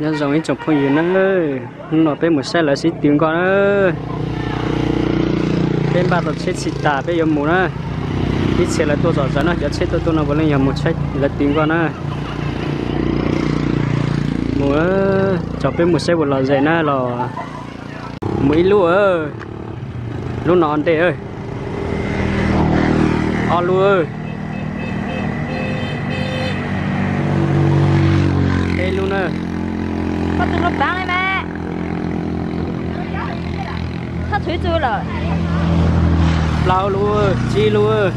Nyob zoo ib tsoom phooj ywg na, hnub no peb mus saib lawv sib tw nkoj na. Peb npaj tau tsheb txhij tas peb yuav mus na. Ib txhia lawv tuaj zom zaws no, cov tsheb tuaj tuaj no puav leej yog mus saib lawv tw nkoj na. Mus, tso peb mus saib puas lom zem na los. Mus ib lub, lub no ntej, ob lub, peb lub na. Plaub lub, tsib lub.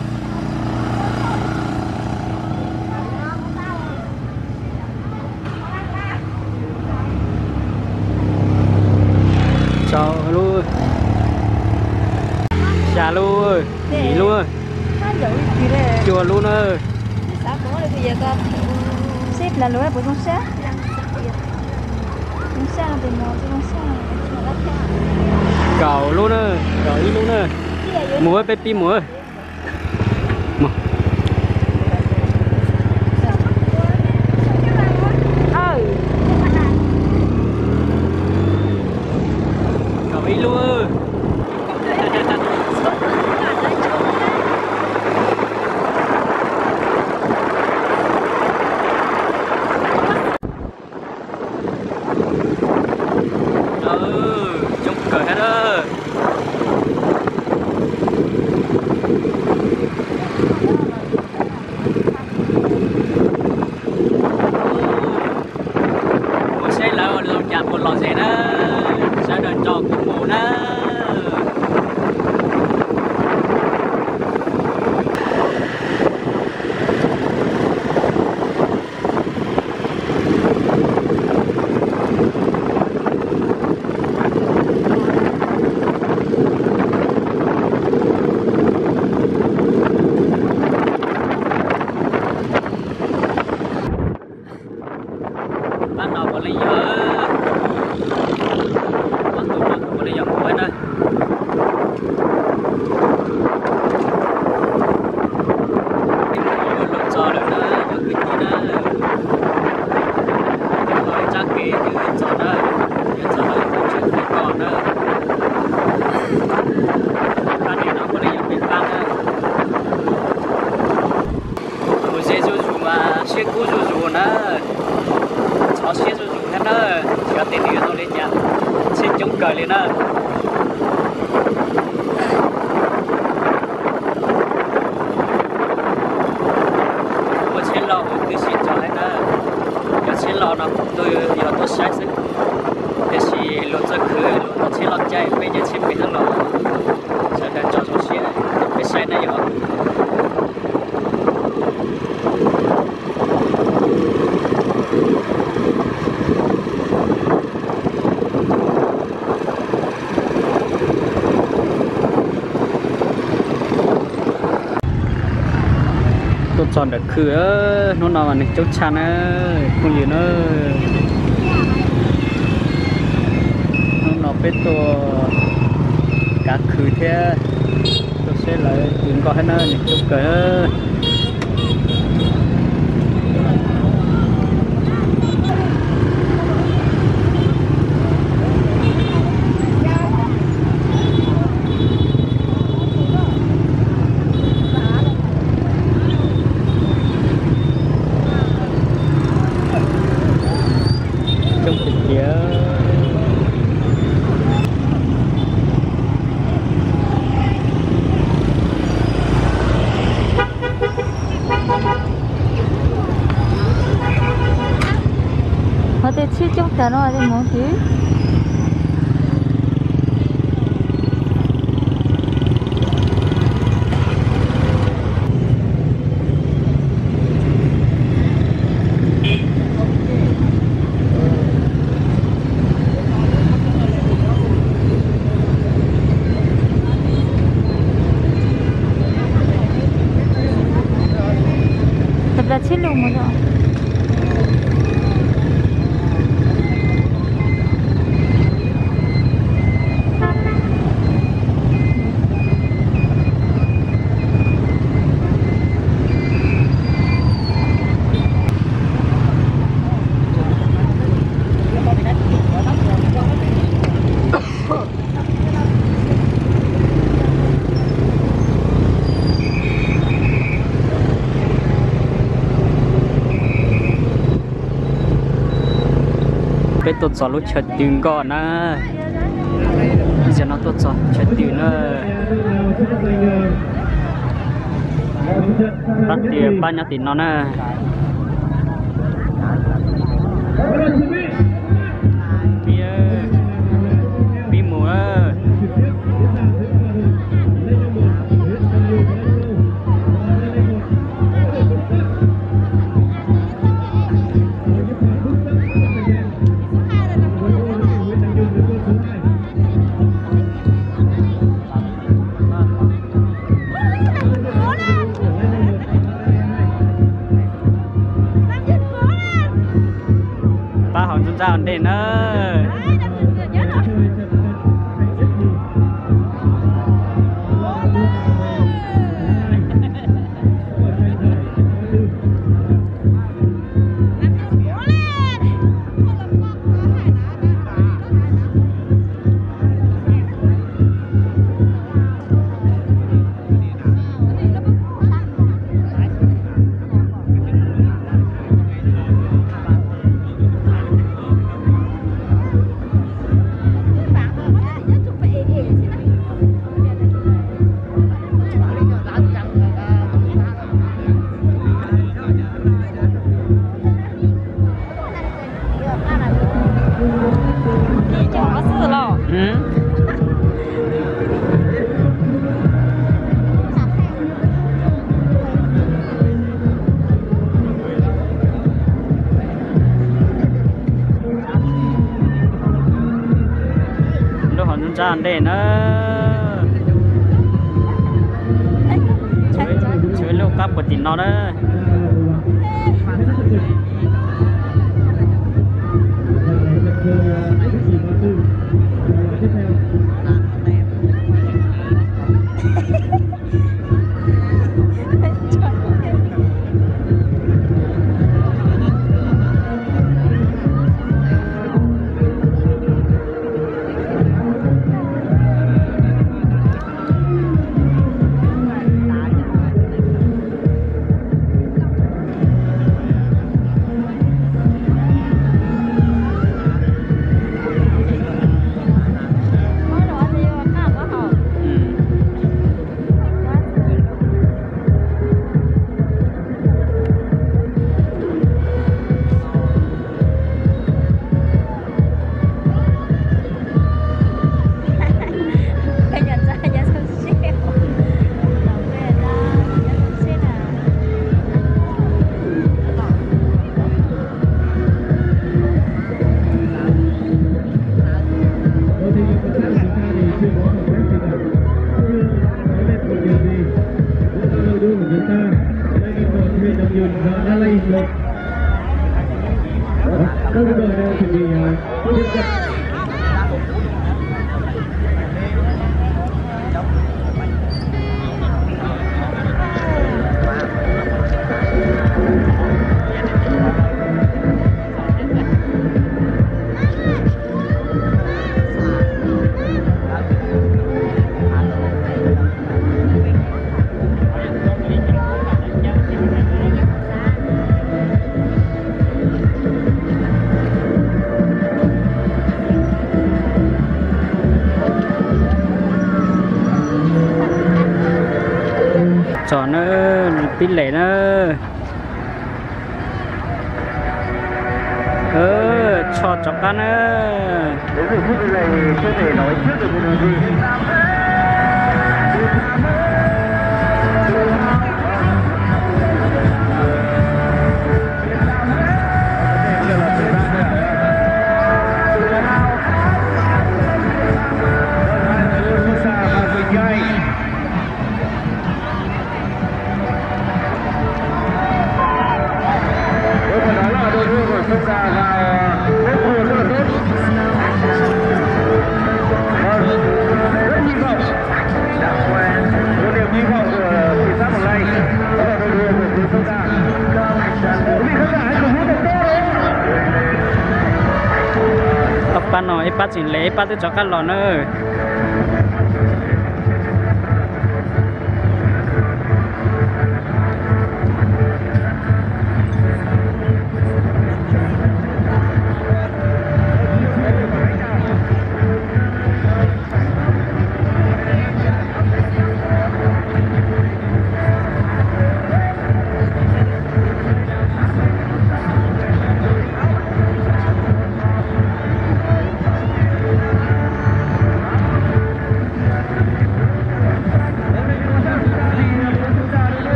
Rau lub, xya lub, yim lub, cuaj lub na. Kaum lub na, kaum ib lub na. Mus, peb pib mus. Kaum ib lub. Coob kawg thiab na. Mus saib lawv zoo cas puas lom zem na, sawv daws nrog kuv mus na. Pab no puav leej yog, pab no puav leej yog kuv na. Yuav luag txog lawm na, cov kwv tij na. Los txoj kev twb txog na, yuav txog lawm, tseem peb koj na. Pab ntawm no puav leej yog peb pab na. Mus ze zuj zus mas siab kub zuj zus na, ntxhov siab zuj zus thiab na. Xyov tej nws yuav tau li cas, tsheb coob kawg li na. Muaj tsheb loj twb sib tso thiab na. Cov tsheb loj no kuv twb yog tuaj saib xwb, tiam sis luag txoj khwv luag tau tsheb loj caij, peb cov tsheb pem no los sawv daws tso zoo siab, peb saib na yog. Tuaj txog ntawm khw, hnub no mas neeg coob tshaj na, phooj ywg na. Hnub no peb tuaj kav khw thiab tuaj saib lawv tw nkoj thiab na, neeg coob kawg. Coob tiag tiag. Ho tej tsheb coob tas no tej mus twg. Tab plas tsheb lus mus os. Peb tuaj txog lub chaw tw nkoj na. Zaum no tuaj txog chaw tw na. Pab tw pab nyob tim no na. Pib, pib mus. Pab hauv ntxab ntxab ntej na. Lub hauv ntxab ntxab ntej na. Tshuav ib lub qab puag tim no na. Txog na, pib lem na. Tsho rov qab na. Ob pab no ib pab tseem lem ib pab twb rov qab los na.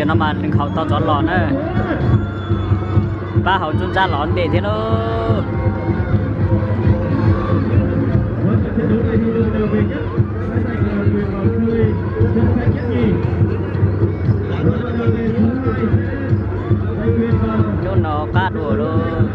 No mas nkhaus tau tsov los na. Pab hauv ntsuj ntsaj los ntev thiab lauj. Hnub no qab dua lauj.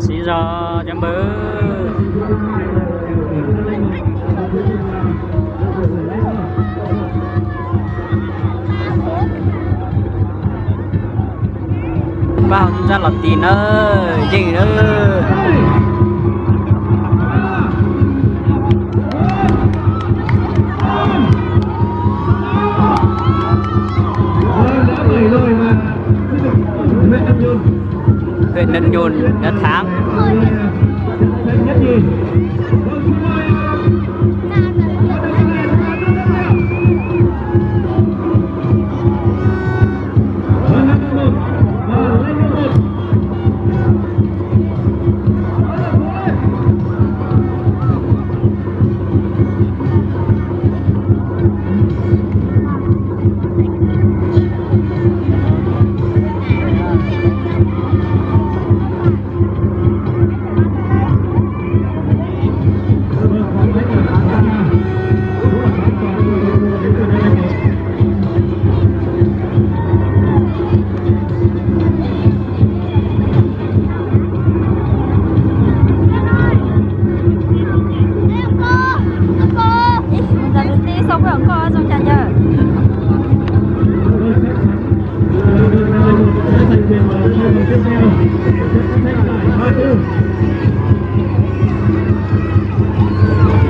Siv zog cov npawg. Pab hauv ntsuj ntsaj los ti na, yeej na. Huyện Nậm Nhùn đã thắng.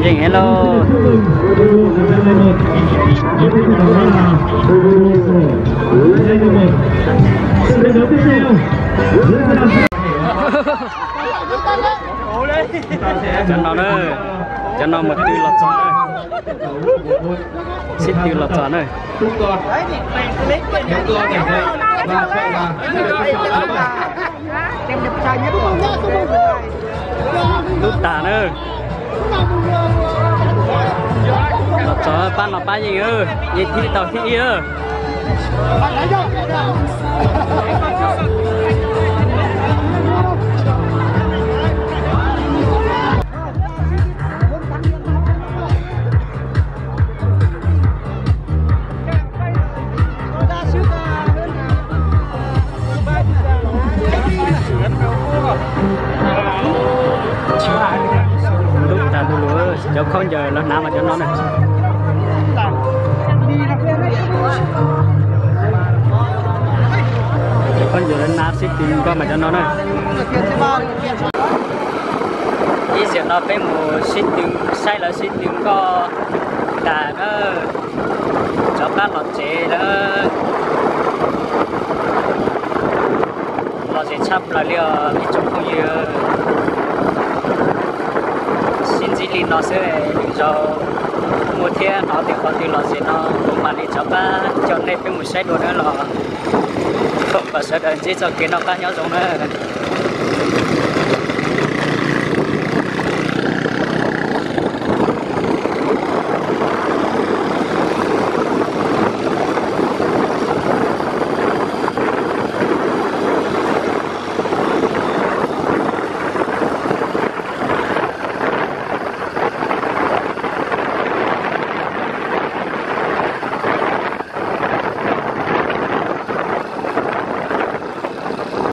Yeej lauj. Cov no na, cov no mus twg los txog na, sib twg los txog na. Lub tas na. Los txog pab no pab yeej, yeej thib tau thib ib. Ntuj tas ntuj lug, cov khaub ncaws lawv hnav mas cov no na. Cov khaub ncaws lawv hnav sib tw nkoj mas cov no na. Ib zaug no peb mus sib tw, saib lawv sib tw nkoj tas na. Rov qab los tsev lawm. Lom zem tshaj plaws li os ib tsoom phooj ywg. Sib ntsib li no xwb, lwm zaus muaj thiab hnov tias qhov twg lom zem no kuv mam li rov qab coj nej peb mus saib dua na los. Thov kom sawv daws ntsib txoj kev noj qab nyob zoo na.